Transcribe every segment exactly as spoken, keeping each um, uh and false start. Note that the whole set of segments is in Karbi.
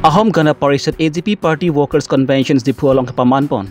Ahom Gana Parishad A G P Party Workers Conventions Diphu along kepaman pon.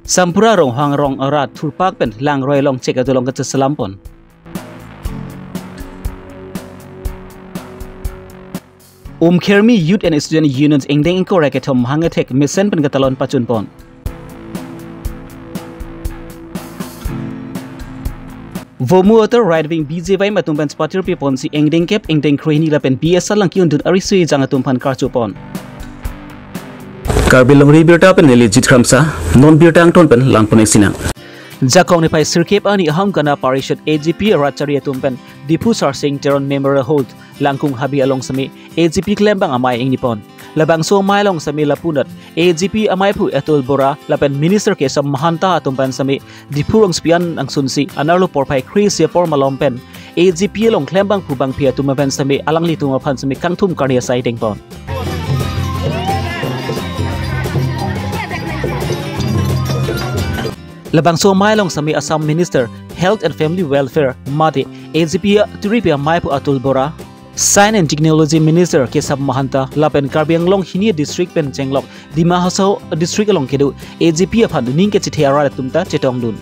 Sampura Ronghang rong arat thurpak pen langroi along chek adolong kacheselam pon. Umkhermi Youth and Student Unions ingdeng ingkoi ra kethom hang athek mesen pen katalon pachun pon. Vomu atur right wing B J Y atum pen spartir pi ponsi ingdeng kep ingdeng krehini lapen B S R lang kiundun arisui jang atum aphan karchu pon. Karbi Longri Birta pen neli Jit Kramsa, non birta angton pen langpon sinang. Jakong niphai sirkep arni Ahom Gana Parishad A G P Ratchari atum pen Diphu Sarsing Teron Memorial Hall Langkung Habe along semi A G P klembang amei ingni pon. Labangso amei along semi lapunat A G P amei aphu Atul Bora lapen Minister Kesab Mahanta atum pen semi Diphu rongsopi an angsunsi anerlo porphai kre-isi apor malom pen A G P along klembang phu bangphi atum aven semi alanglitum aphan semi kangthum karni asai deng pon. Labangso amei along semi Assam Minister Health and Family Welfare mate A G P turipi amei aphu Atul Bora, Science and Technology Minister Kesab Mahanta lapen Karbi Anglong hini district pen chenglok Dima Hasao district along kedo A G P aphan ning kechethe arat atum ta chetongdun.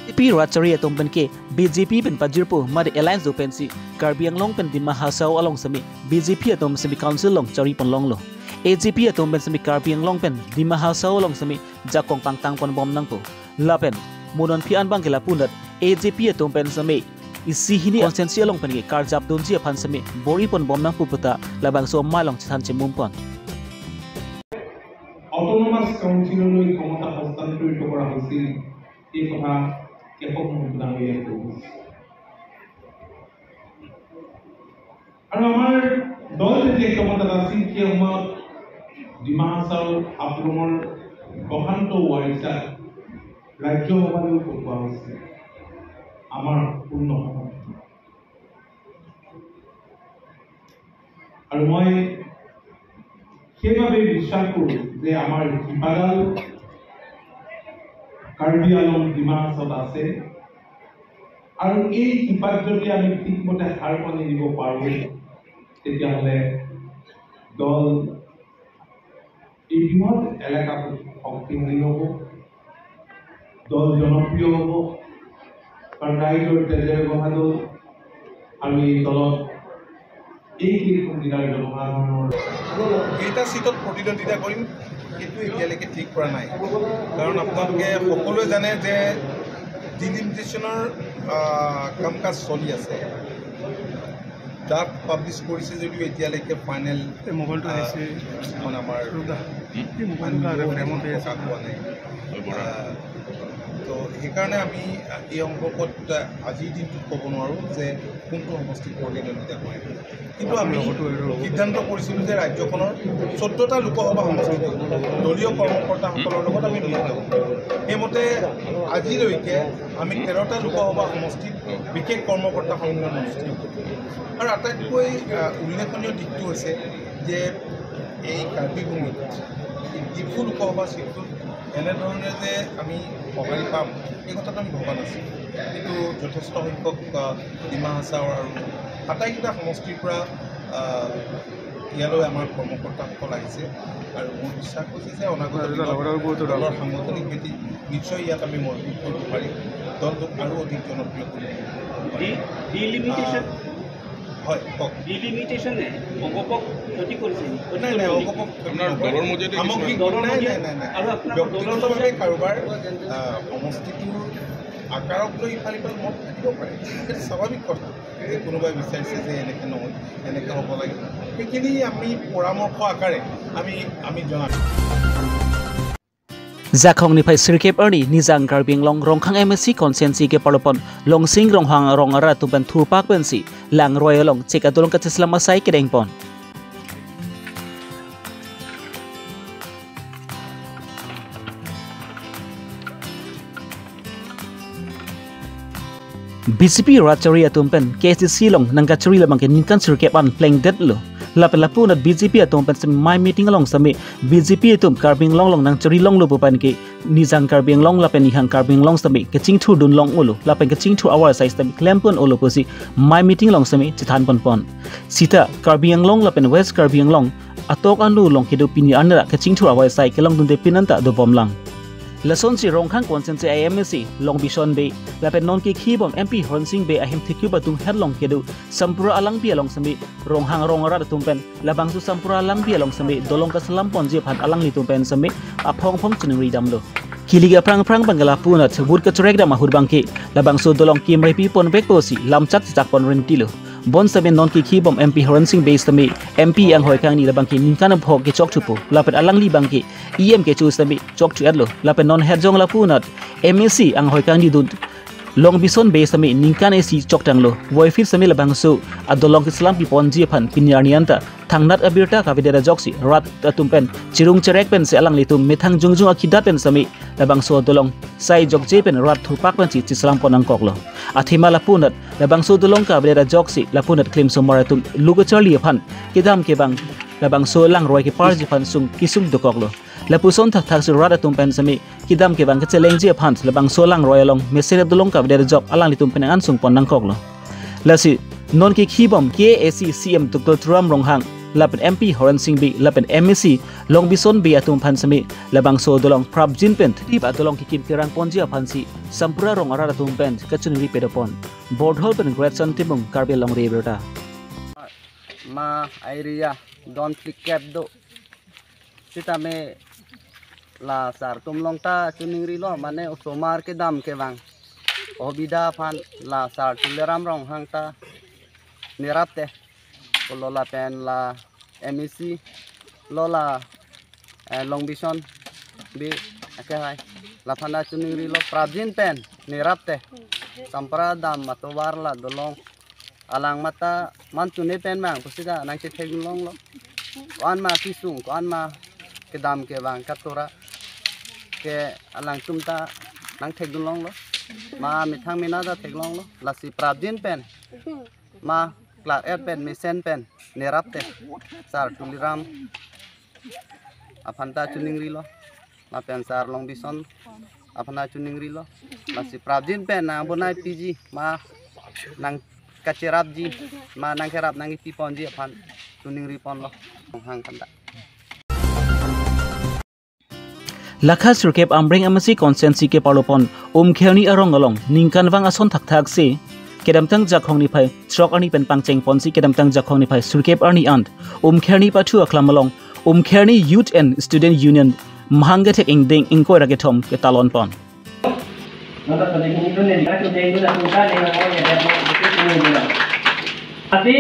A G P Ratchari atum pen ke B J P pen pajirpo mate alliance do pensi Karbi Anglong pen Dima Hasao along semi B J P atum semi council along chari pon longlo. A G P atum pen semi Karbi Anglong pen Dima Hasao along semi jakong pangtang pon bom nangpo. Lapen mo non aphi an abang ke lapunat A G P atum pen semi isi hini constituency along pen ke karjap dunji aphan semi bor-i pon bom nangpo puta labangso amei along chethan chemum pon. Autonomous কাউন্সিললৈ ক্ষমতা হস্তান্তৰিত কৰা হৈছিল, এই কথা কেশৱ মহন্ত ডাঙৰীয়াই কৈছে। আৰু আমাৰ দল যেতিয়া ক্ষমতাত আছিল, সেই সময়ত ডিমা হাছাও হাফলঙৰ প্ৰশান্ত ৱাৰিছাক ৰাজ্যসভালৈ পঠোৱা হৈছিল। আমাৰ পূৰ্ণ সমৰ্থন। আৰু মই সেইবাবে বিশ্বাস কৰোঁ যে আমাৰ শিপাডাল কাৰ্বি আংলং ডিমা হাছাওত আছে। আৰু এই শিপাত যদি আমি ঠিকমতে সাৰ পানী দিব পাৰোঁ, তেতিয়াহ'লে দল এই বৃহৎ এলেকাটো শক্তিশালী হ'ব, দল জনপ্ৰিয় হ'ব, কাৰণ ৰাইজৰ তেজেৰে গঢ়া দল আৰু এই দলত এই কেইখন জিলাৰ জনসাধাৰণৰ কেইটা ছিটত প্ৰতিদ্বন্দ্বিতা কৰিম, সেইটো এতিয়ালৈকে ঠিক কৰা নাই। কাৰণ আপোনালোকে সকলোৱে জানে যে ডিলিমিটেশ্যনৰ, আহ, কাম কাজ চলি আছে। ড্ৰাফ্ট পাব্লিছ কৰিছে যদিও এতিয়ালৈকে ফাইনেল, এই মোবাইলটো আহ, আহিছে। মানে আমাৰ ৰ'দা। এই মোবাইলটো আনিব কাৰণে ফ্ৰেমত হৈ আছে। প্ৰকাশ পোৱা নাই। আহ, তো সেইকাৰণে আমি এই সম্পৰ্কত, আহ, আজিৰ দিনটোত ক'ব নোৱাৰোঁ যে কোনটো সমষ্টিত প্ৰতিদ্বন্দ্বিতা কৰিম। কিন্তু আমি সিদ্ধান্ত কৰিছিলোঁ যে ৰাজ্যখনৰ চৈধ্যটা লোকসভা সমষ্টিত দলীয় কৰ্মকৰ্তাসকলৰ লগত আমি মিলিত হ'ম। সেইমতে আজিলৈকে আমি তেৰটা লোকসভা সমষ্টিত বিশেষ কৰ্মকৰ্তা সন্মিলন অনুষ্ঠিত কৰিলোঁ। আৰু আটাইতকৈ, আহ, উল্লেখনীয় দিশটো হৈছে যে এই কাৰ্বি ভূমিত এই ডিফু লোকসভা চিটটোত এনেধৰণে যে আমি সঁহাৰি পাম, এই কথাটো আমি ভবা নাছিলোঁ। কিন্তু যথেষ্ট সংখ্যক, আহ, ডিমা হাছাও আৰু আটাইকেইটা সমষ্টিৰ পৰা, আহ, ইয়ালৈ আমাৰ কৰ্মকৰ্তাসকল আহিছে আৰু মোৰ বিশ্বাস হৈছে যে অনাগত দিনত দলৰ সাংগঠনিক ভেটি নিশ্চয় ইয়াত আমি মজবুত কৰিব পাৰিম, দলটোক আৰু অধিক জনপ্ৰিয় কৰি তুলিব পাৰিম। D-, delimitation? আহ, হয়, কওক। ডিলিমিটেশ্যনে অংগপক ক্ষতি কৰিছে নেকি? নাই, নাই, অংগপক ক্ষতি আপোনাৰ নকৰে। দলৰ মজিয়াতে সামগ্ৰিক, কিছুমান দলৰ নাই, মজিয়া নাই, নাই, নাই। আৰু আপোনাৰ দলৰ ব্যক্তিগতভাৱে মজিয়া কাৰোবাৰ, আহ, সমষ্টিটোৰ আকাৰক লৈ ইফাল সিফাল মত থাকিব পাৰে, এইটো স্বাভাৱিক কথা। যে কোনোবাই বিচাৰিছে যে এনেকে নহয়, এনেকে হ'ব লাগে, সেইখিনি আমি পৰামৰ্শ আকাৰে আমি, আমি জনাম। Jakong niphai sirkep arni Nijang Karbi Anglong Rongkhang M A C constituency keparlopon Longsing Ronghang rong arat atum pen thurpak pensi langroi along chek adolong kacheselam asai kedeng pon. B J P Ratchari atum pen K S D C along nangkachari labang ke ningkan sirkep an plengdetlo. Lapen lapu anat B J P atum pen semi mei meeting along semi B J P atum Karbi Anglong along nangchari longlo pu pen ke nijang Karbi Anglong lapen nihang Karbi Anglong semi kachingthur dun long ulo lapen kachingthur avar asai semi klem pon ulo pusi mei meeting along semi chethan pon pon. Sita Karbi Anglong lapen West Karbi Anglong atok anu along kedo pini anera kachingthur avar asai kelong dunde pin anta dobom lang. Lasonsi Ronghang constituency a M A C Long Bison Bey lapen non kekhibom M P Horensing Bey ahem thekup atum head along kedo Sampura alangpi along semi Ronghang arong arat atum pen labangso Sampura alangpi along semi dolong kaselam ponji aphan alanglitum pen semi aphong aphong chiningri damlo. Kilik aphrang aphrang abang ke lapu anat vote kachorek dam ahut abang ke labangso dolong kimrepi pon vek pusi lamchak chechak pon rintilo. Bonsitame non kekhibom M P Horensing Bey semi M P anghoi kangni labang ke ningkan aphok ke chok thupo lapen alangli abang ke E M kecho semi chok thu-etlo lapen non het jong lapu anat M A C anghoi kangni dun Long Bison Bey semi ningkan isi chok tanglo. Voiphit semi labangso adolong keselam pi ponji aphan pini arni anta thangnat abirta kavedet ajoksi rat atum pen chirung cherek pensi alanglitum methang jongjung akidat pen semi labangso adolong sai jokje pen rat thurpak pensi cheselam pon nangkoklo. Athema lapu anat labangso dolong kavedet ajoksi lapu anat klim somar atum lo kacharli aphan kedam kevang labangso langroi keparji aphan sung kesung dokoklo. Lapuson thakthaksi rat atum pen semi kedam kevang kachelengji aphan labangso langroi along mesen adolong kavedet ajok alanglitum pen angsung pon nangkoklo. Lasi non kekhibom K A A C C M Doctor Tuliram Ronghang lapen M P Horensing Bey lapen M A C Long Bison Bey atum aphan semi labangso adolong prapjin pen tip adolong kekim kerang ponji aphansi Sampura arong arat atum pen kachiningri pedopon. Bordhol pen Greatson Timung, Karbi Longri Abirta. Ma area don phlikep do. Sitame la sar atum along ta chiningrilo, mane osomar kedam kevang. Obida aphan la sar Tuliram Ronghang ta nerap te. Pulo lapen la M A C lo la, eh, Long Bison Bey ake hai. Laphan ta chiningrilo prapjin pen nerap te. Sampura dam atovar la dolong alang mata man chune pen mang pusi ta nangchethek longlo. Ko-an ma kesung, ko-an ma kedam kevang katura ke alangtum ta nangthek dun longlo. Ma methang mena ta thek longlo. Lasi prapjin pen ma klar-et pen mesen pen nerap te sar Tuliram aphan ta chiningrilo. Lapen sar Long Bison aphan ta chiningrilo. Lasi prapjin pen nang bonai piji ma nang kacherapji ma nang kerap nangkepi ponji aphan chiningri ponlo. Ronghang kanta. Lakha sirkep Amreng M A C constituency keparlo pon Umkherni arong along ningkanvang ason thakthaksi kedamtang Jakhong niphai throk arni pen pangcheng ponsi kedamtang Jakhong niphai sirkep arni an Umkherni pathu aklam along Umkherni Youth and Student Union mahang kethek ingdeng ingkoi ra kethom ketalon pon. Ati,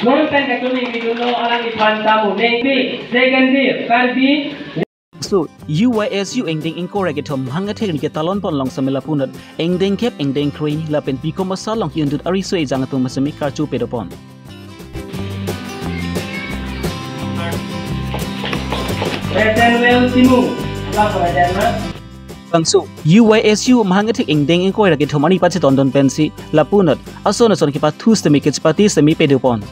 non pen kachiningri dunlo alangliphan tamu nengpi, second day, Karbi. So, U Y S U ingdeng ingkoi ra kethom mahang kethek ni ketalon pon along semi lapu anat ingdeng kep ingdeng kre-ni lapen pikom asar along ki-undut ariso ejang atum semi karcho pedopon. President Well Timung, apa ko ada na? Bangso U Y S U mahang kethek ingdeng ingkoi ra kethom arni pachetondun pensi lapu anat ason ason kepathu semi kechepate semi pedopon.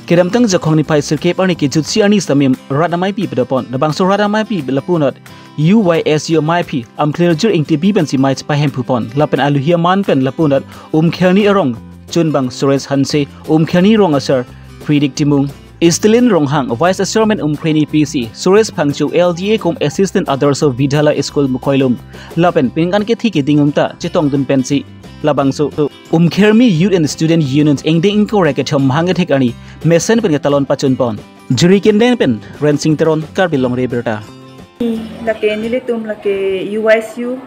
Kedamtang Jakhong niphai sirkep arni kejutsi arni semi rat ameipi pedopon. Labangso rat ameipi lapu anat U Y S U ameipi Amklerjir Ingtipi pensi mei chepahemphu pon. Lapen aluhi aman pen lapu anat Umkherni arong chunbang Suresh Hanse, Umkherni rong asar Predik Timung, Estelin Ronghang, Vice Chairman Umkherni P C, Suresh Phangcho, L D A kum Assistant Adarsha Vidyalaya School Mukoilum, lapen peningkan kethe keding atum ta chetongdun pensi labangso Umkherni Youth and Student Union ingdeng ingkoi ra kethom mahang kethek arni mesen pen ketalon pachun pon. Jiri Kendeng pen Rensing Teron, Karbi Longri Abirta. Lake nelitum lake U Y S U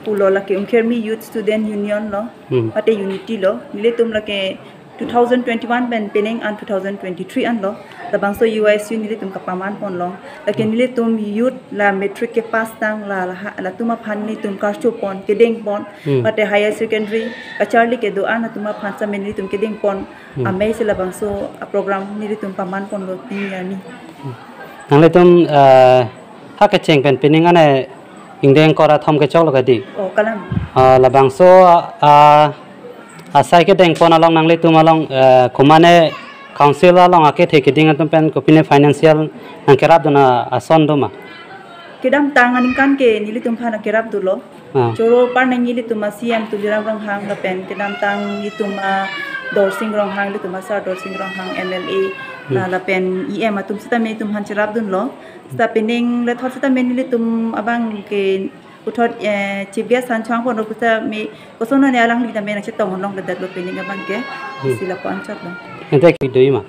pulo, lake Umkherni Youth Student Union lo, hmm, mate unity lo. Nelitum lake two thousand twenty-one pen penang an two thousand twenty-three an lo. Labangso U Y S U nelitum kapaman ponlo. Lake nelitum youth la matric kepass tang la, la, latum aphan nelitum karcho pon, kedeng pon. Hmm. Mate higher secondary kacharli kedo-an atum aphan sitame nelitum kedeng pon. Hmm. Amei si labangso aprogram nelitum paman ponlo pini arni. Nanglitum, eh, ha kecheng pen pining ane ingdeng kor athom kechoklo kadi. Oh, kalang. Ah, labangso, ah, asai kedengpon along nanglitum along, eh, komatne council along akethe keding atum pen kopine financial nangkerapdun ason doma? Kedamtang aningkan ke nelitum aphan kerapdunlo. Ah. Choro apar nang nelitum a-C M Tuliram Ronghang lapen kedamtang nelitum a-Dorsing Ronghang, nelitum a-sir Dorsing Ronghang M L A, Hmm. ah, lapen E M atum sitame nelitum aphan cherapdunlo. Sita pining lethot sitame nelitum abang ke puthot, eh, Chief Guest aphan chongponlo pusitame kosonlo ne alangli tame nangchetong longledetlo pining abang ke. Hmm. Isi lapu anchotlo. Ente kedo-i ma?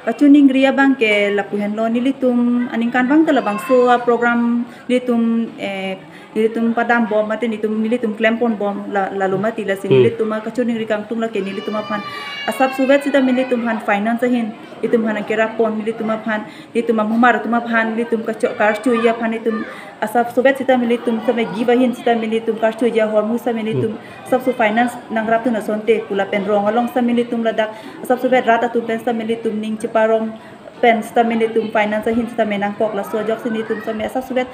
Kachiningri abang ke lapu henlo, nelitum aningkanvang ta labangso a-program nelitum, eh, nelitum padambom mate nelitum, nelitum klemponbom la, lalo mati lasi Hmm. nelitum akachiningri kangtung lake nelitum aphan asapso vet sitame nelitum aphan finance ahin nelitum aphan kerapon, nelitum aphan, nelitum amumar atum aphan, nelitum kachok karchuji aphan nelitum asapso vet sitame nelitum sitame give ahin sitame nelitum karchuji ahormu sitame nelitum Hmm. asapso finance nangrapdun asonte pu lapen rong along sitame nelitum ladak asapso vet rat atum pen sitame nelitum ning cheparong pen sitame nelitum finance ahin sitame nangkok, laso ajoksi nelitum sitame asapso vet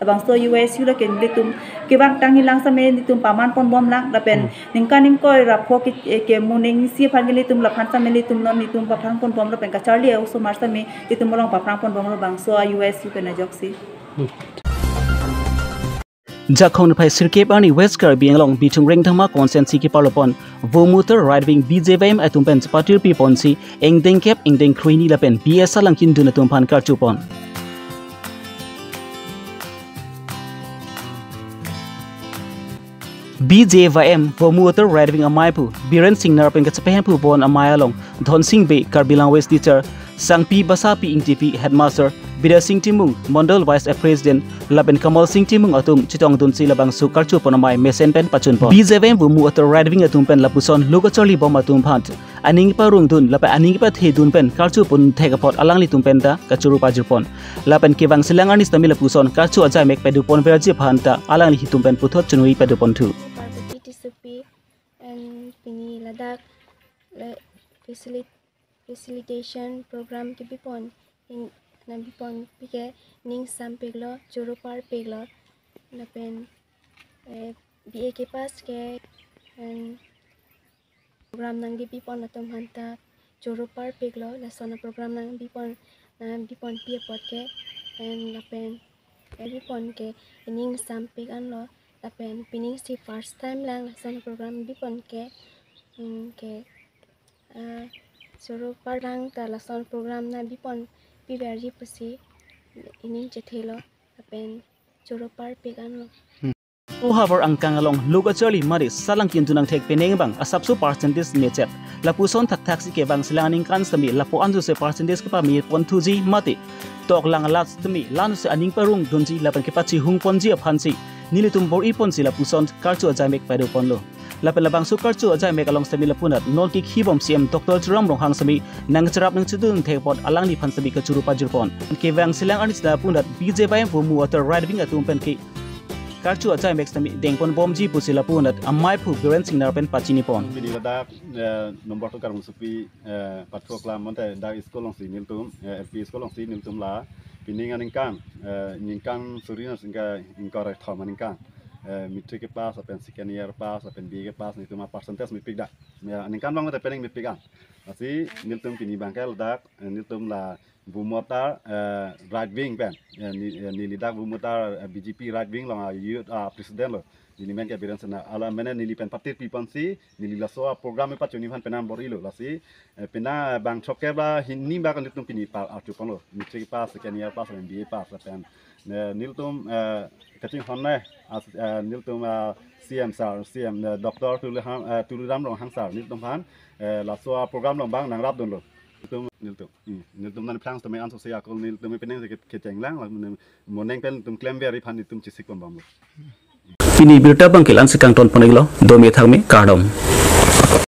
labangso U S U lake nelitum kevang tangji lang sitame nelitum pamanponbomlang lapen Hmm. ningkan ingkoi ra pho ke, eh, ke moning isi aphan ke nelitum laphan sitame nelitum non nelitum paphrangponbom lapen kacharli osomar sitame nelitum along paphrangponbomlo labangso a-U S U pen ajoksi. Hmm. Jakhong niphai sirkep arni West Karbi Anglong Bithung Rengthama constituency keparlopon Vomu Uttar Right Wing B J Y M atum pen chepatirpiponsi ingdeng kep, ingdeng krehini lapen B S alangkindun atum aphan karchupon. B J Y M Vomu Uttar Right Wing amei aphu Biren Singnar pen kachepahemphu bon amei along Dhonsing Bey, Karbi Language Teacher, Sangpi Basapi Ingtipi, Headmaster, Bidya Sing Timung, Mondol Vice President, lapen Kamal Sing Timung atum chetongdunsi labangso karchupon amei mesen pen pachunpon. B J Y M Vomu Uttar Right Wing atum pen lapuson lo kacharlibom atum aphan aning parongdun lapen aning pathedun pen karchupon thek apot alanglitum pen ta kachoro pajirpon. Lapen kevangsilang arni sitame lapuson karchu ajaimek padoponverji aphan ta alanglitum pen puthot chunwi padoponthu. Parvati Tissopi and pini ladak le facili-, facilitation program kebipon in, nangbiponpi ke ning sampiklo, choro parpiklo, lapen, eh, B A kepass ke, and program nangkebipon atum aphan ta choro parpiklo, lason a-program nangbipon, nangbiponpi apot ke, and lapen, eh, bipon ke ining sampik anlo, lapen pining si first time lang lason a-program bipon ke, hmm, ke, ah, choro parlang ta lason program nangbiponpiverji pusi ining chethelo, lapen choro parpik anlo. O havar angkang along lo kacharli mari salangkindun angthek penang abang asapso percentage mechet. Lapuson thakthaksi kevangsilang aningkan sitame lapu-an jose percentage kepameponthuji mate toklang alat sitame la-an jose aning parongdunji lapen kepachihungponji aphansi nelitum bor-iponsi lapuson karchu ajaimek padoponlo. Lapen labangso karchu ajaimek along sitame lapunat non kekhibom C M Doctor Tuliram Ronghang sitame nangcherap nangchedun thek apot alangliphan sitame kachoro pajirpon. Kevangsilang arni sita lapunat B J Y M Vomu Uttar Right Wing atum pen ke karchu ajaimek sitame dengponbomji pusi lapunat amei aphu Biren Singnar pen pachinipon. Pini ladak, eh, number two Karmungsupi, eh, pathu aklam mate dak school alongsi nelitum, eh, L P school alongsi nelitum la pining aningkan, eh, ningkan suri na singka ingkoi ra kethom aningkan, eh, matric kepass lapen second year pass lapen B A kepass nelitum a-percentage mepik dak. Ya, aningkanvang mate penang mepik an. Lasi nelitum pini abang ke ladak, eh, nelitum la Vomu Uttar, eh, Right Wing pen, eh, ne-, eh, neli dak Vomu Uttar, eh, B J P Right Wing along a-youth, ah, president lo. Neli men ke Biren Singnar. Alam mene neli pen patirpiponsi, neli laso a-program pachunji aphan penang bor-ilo. Lasi, eh, penang, eh, bang throkkep ra hini abang nelitum pini par-, archuponlo. Matric pass, second year pass, lapen B A pass, lapen, eh, nelitum, eh, kachinghon ne, as, eh, nelitum, eh, C M sir, C M, eh, Doctor Tuliram, eh, Tuliram Ronghang sir, nelitum aphan, eh, laso a-program along abang nangrapdunlo. Nelitum, nelitum, hmm, nelitum nangphrang sitame ansose akol nelitum penang si ke-, kechenglang, la moning, moning pen nelitum klemverji aphan nelitum chesikponbomlo. Pini birta abang ke la-ansi kangtonpon-iklo, dome thakme, kardom.